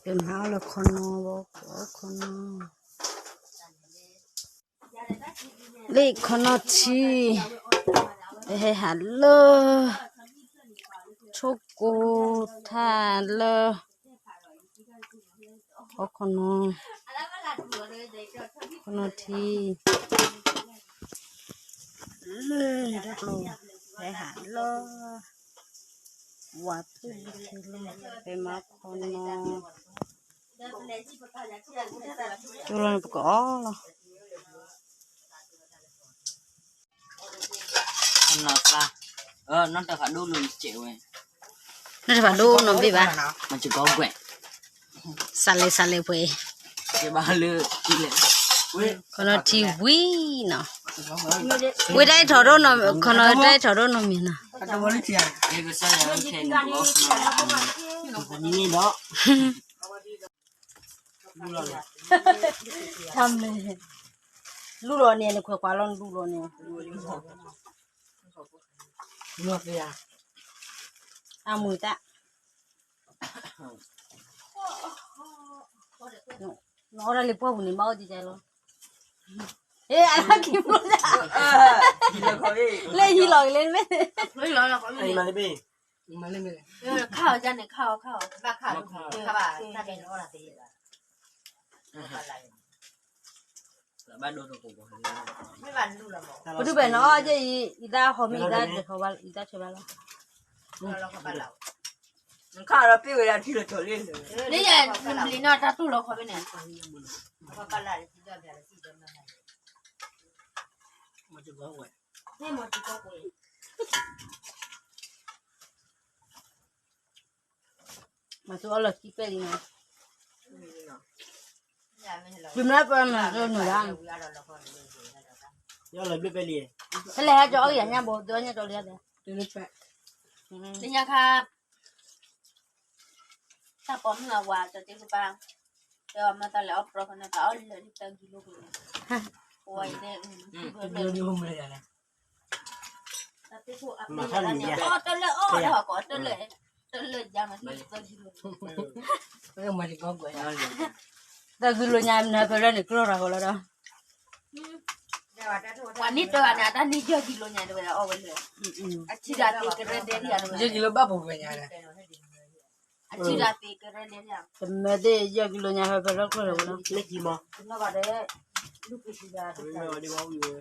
ပမၤအီၣ်လၢခီနီဘီ, ခီနီ, လၢခီနီထံ, ပဟဲဟးလၢ ဆိကိထါလၢ ခီနီ, ခီနီထံ, လၢတၢ်ကျိၤ, ပဟဲဟးလၢ ဝၤသူၣ်လၢ ပမၤခီနီ, ကၠိလီၤန့ၣ်ပကအီၣ်လီၤ. နီၢ်တဖးဒိၣ်နီၢ်ဘ့ၣ်ဘၣ်, စးလဲၤစးလဲၤပှဲၤ, ခီနီထံဝံၤနီၤ, ဝံၤတၢ်အဲၣ်ထီၣ်ဒိၣ်နီၤ, ခီနီတၢ်အဲၣ်ထီၣ်ဒိၣ်နီၤမ့ၢ်နီၤ. တၢ်မ့ၢ်, လူလီၤန့ၣ် နခွဲးခွါလီၤ နလူလီၤန့ၣ်, အမုာ်တၢ်, နအီၣ်တၢ်လၢပှၢ်ပူၤန့ၣ် ဘၣ်အီၣ်ကကလီၤ, အ့ အလၢကံၤပျိ, လၢဟံးလီၤကလဲၣ်မ့ၢ်, ခါအီၤန့ၣ် ခါအီၤ, ခါအီၤ, ပဒုးပဲာ်နီၤအီၣ်က့အံၤ အံသၣ်ဟီမ့ၢ်အံသၣ်တခီဘၣ်လီၤ, အံသၣ်ဆၢဘၣ်လီၤ, ခါအီၤဒီးပ့ၢ်ဝဲဒၣ်ထံလီၤကၠီၤလ့, လၢယၤနဘျံးနီၢ်တၢ်တူၢ်လီၤခီဖဲန့ၣ်, မၤသူအီၣ်လီၤခံပဲလံနီၤ, မ့ၢ်ပမၤသူနုာ်လီၤ, ဖဲလဲၣ်ဟဲကၠီအီၣ်ယၤညၣ်ဘိ သုအီၣ်ညၣ်ကၠီလံဧါ, လၢညါခါ တၢ်ပိာ်မုၣ်အဝၤ ကၠီတ့ကပၤ, တဲအီၤမ့ၢ်တၢ်လဲၤအီၣ်ပြီခီန့ၣ် တၢ်အီၣ်လၢာ်လံသၢကံလိ, ဝဲအံၤတဲ, တၢ်လၢအီၣ်လၢဟီၣ်ကိး တၢ်လၢာ်ယါမး သၢကံလိ, သၢကံလိညါနဖဲလၢန့ၣ် ကြၢးရၤဃီလီၤဒီး ပှၤန့ၢ်တၢ်ဂၤန့ၣ် အတၢ်န့ၢ်ယဲၢ်ကံလိညါတဝဲ အီၣ်ဝဲလၢာ်, အထံၣ်တၢ်သ့ကရၢဒဲး, ယဲၢ်ကံလိဘၣ်ပူၤကွဲညါလဲၣ်, အထံၣ်တၢ်သ့ကရၢဒဲး, တမၢသ့ၣ်ယဲၢ်ကံလိညါဖဲဖဲလၢကြၢးရၤဃီလီၤ, လၢကံမီၤ, လၢပှၤမုၢ်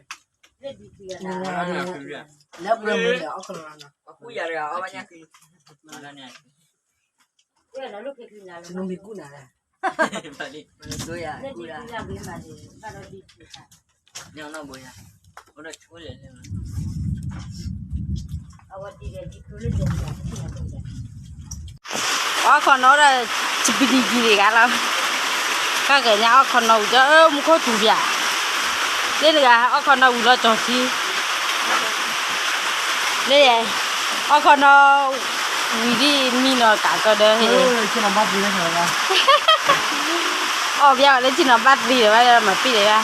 ဒီးအီၣ်ခီလီၤ, တနံၤမံၤကူၣ်နၤလဲၣ်, တနံၤမံၤကူၣ်နၤလဲၣ်, အီၣ်ခီနီဒီး စပံးတံၤကံတဂၤလီၤ, ကဂဲၤညါအီၣ်ခီနီဝံၤဒီး မူခိၣ်တူၤပၠး, လၢတဂၤအီၣ်ခီနီဝံၤလီၤကၠီၤထံ လၢယဲ, အီၣ်ခီနီဝံၤဒ်မံနီၤကးကီဒီး, အီၣ်ဘၣ်ဝဲလၢဆ့ၣ်နီၤဘၣ်သံဒီးဘၣ်ဒီးမၤပံၣ်ဒီးဘၣ်,